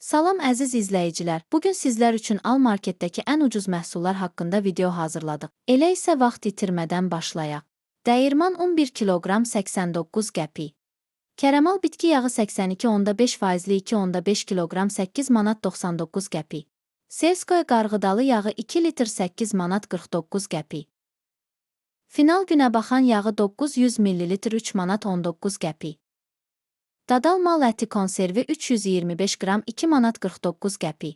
Salam əziz izləyicilər. Bu gün sizlər üçün Al Marketdəki ən ucuz məhsullar haqqında video hazırladıq. Elə isə vaxt itirmədən başlayaq. Dəyirman un 1 kiloqram 89 qəpik. Kərəmal bitki yağı 82,5 faizli 2,5 kiloqram 8 manat 99 qəpik. Selskoy qarğıdalı yağı 2 litr 8 manat 49 qəpik. Final günəbaxan yağı 900 ml 3 manat 19 qəpik. Dadal mal əti konservi 325 qram 2 manat 49 qəpik.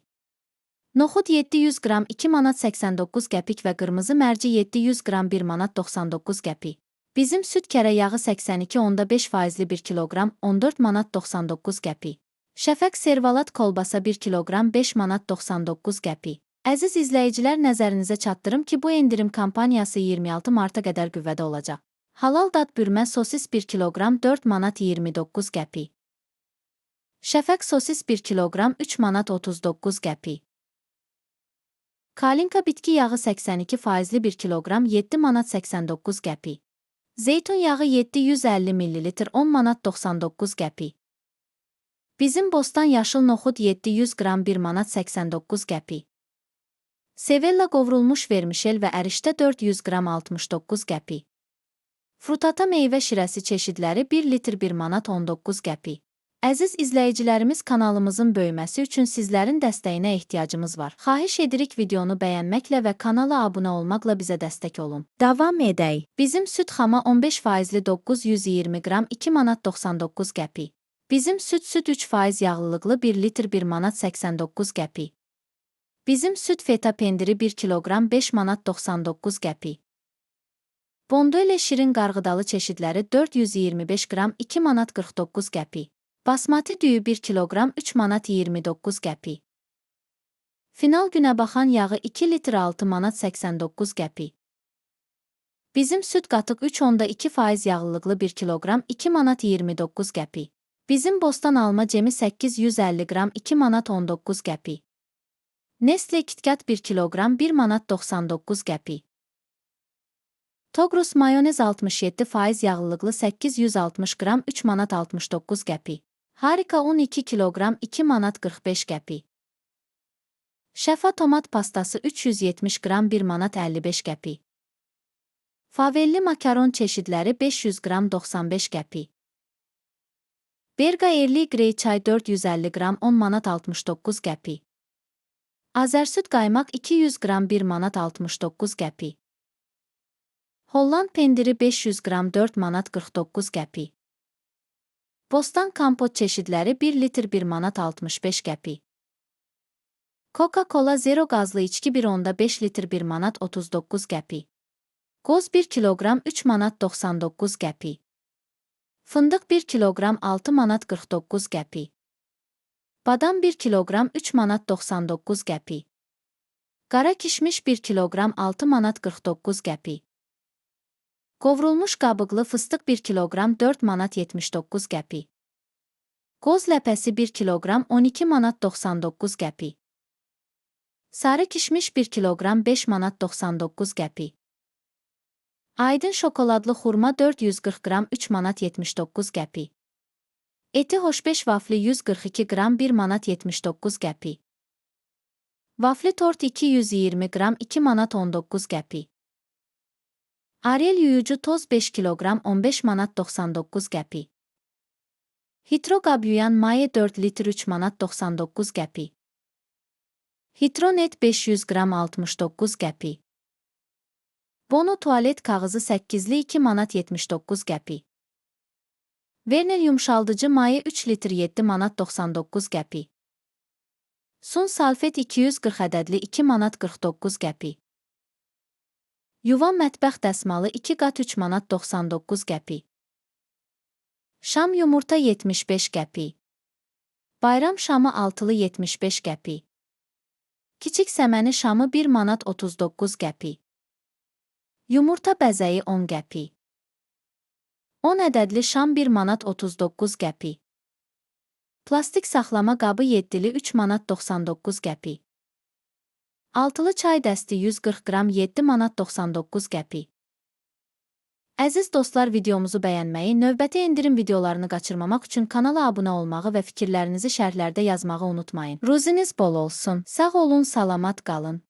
Noxud 700 qram 2 manat 89 qəpik və qırmızı mərci 700 qram 1 manat 99 qəpik. Bizim süd kərə yağı 82,5 faizli 1 kiloqram 14 manat 99 qəpik. Şəfəq servalat kolbasa 1 kiloqram 5 manat 99 qəpik. Əziz izləyicilər, nəzərinizə çatdırım ki, bu endirim kampaniyası 26 marta qədər qüvvədə olacaq. Halal dad bürmə sosis 1 kiloqram 4 manat 29 qəpik. Şəfəq sosis 1 kiloqram 3 manat 39 qəpik. Kalinka bitki yağı 82 faizli 1 kiloqram 7 manat 89 qəpik. Zeytun yağı 750 ml 10 manat 99 qəpik. Bizim bostan yaşıl noxud 700 qram 1 manat 89 qəpik. Sevella qovrulmuş vermişel və ərişdə 400 qram 69 qəpik. Frutata meyvə şirəsi çeşidləri 1 litr 1 manat 19 qəpik. Əziz izləyicilərimiz, kanalımızın böyüməsi üçün sizlərin dəstəyinə ehtiyacımız var. Xahiş edirik, videonu bəyənməklə və kanala abunə olmaqla bizə dəstək olun. Davam edək. Bizim süd xama 15 faizli 920 qram 2 manat 99 qəpik. Bizim süd süd 3% yağlılıqlı 1 litr 1 manat 89 qəpik. Bizim süd feta pendiri 1 kiloqram 5 manat 99 qəpik. Bonduele şirin qarğıdalı çeşidləri 425 qram 2 manat 49 qəpik. Basmati düyü 1 kiloqram 3 manat 29 qəpik. Final günəbaxan yağı 2 litr 6 manat 89 qəpik. Bizim süd qatıq 3,2% yağlılıqlı 1 kiloqram 2 manat 29 qəpik. Bizim bostan alma cemi 850 qram 2 manat 19 qəpik. Nestle KitKat 1 kiloqram 1 manat 99 qəpik. Togrus mayonez 67% yağlılıqlı 860 qram 3 manat 69 qəpik. Harika un 2 kiloqram 2 manat 45 qəpik. Şəfa tomat pastası 370 qram 1 manat 55 qəpik. Favelli makaron çeşidləri 500 qram 95 qəpik. Berga Early Grey çay 450 qram 10 manat 69 qəpik. Azərsüd qaymaq 200 qram 1 manat 69 qəpik. Holland pendiri 500 qram 4 manat 49 qəpik. Bostan kompot çeşidləri 1 litr 1 manat 65 qəpik. Coca-Cola Zero qazlı içki 1,5 litr 1 manat 39 qəpik. Qoz 1 kiloqram 3 manat 99 qəpik. Fındıq 1 kiloqram 6 manat 49 qəpik. Badam 1 kiloqram 3 manat 99 qəpik. Qara kişmiş 1 kiloqram 6 manat 49 qəpik. Qovrulmuş qabıqlı fıstıq 1 kiloqram 4 manat 79 qəpik. Qoz ləpəsi 1 kiloqram 12 manat 99 qəpik. Sarı kişmiş 1 kiloqram 5 manat 99 qəpik. Aydın şokoladlı xurma 440 qram 3 manat 79 qəpik. Eti hoşbeş vafli 142 qram 1 manat 79 qəpik. Vafli tort 220 qram 2 manat 19 qəpik. Ariel yuyucu toz 5 kiloqram 15 manat 99 qəpik. Hitro qab yuyan maye 4 litr 3 manat 99 qəpik. Hitronet 500 qram 69 qəpik. Bono tualet kağızı 8'li 2 manat 79 qəpik. Vernel yumşaldıcı maye 3 litr 7 manat 99 qəpik. Sun salfet 240 ədədli 2 manat 49 qəpik. Yuva mətbəx dəsmalı 2 qat 3 manat 99 qəpik. Şam yumurta 75 qəpik. Bayram şamı altılı 75 qəpik. Kiçik səməni şamı 1 manat 39 qəpik. Yumurta bəzəyi 10 qəpik. 10 ədədli şam 1 manat 39 qəpik. Plastik saxlama qabı 7-li 3 manat 99 qəpik. Altılı çay dəsti 140 qram 7 manat 99 qəpik. Əziz dostlar, videomuzu bəyənməyi, növbəti endirim videolarını qaçırmamaq üçün kanala abunə olmağı və fikirlərinizi şərhlərdə yazmağı unutmayın. Ruziniz bol olsun. Sağ olun, salamat qalın.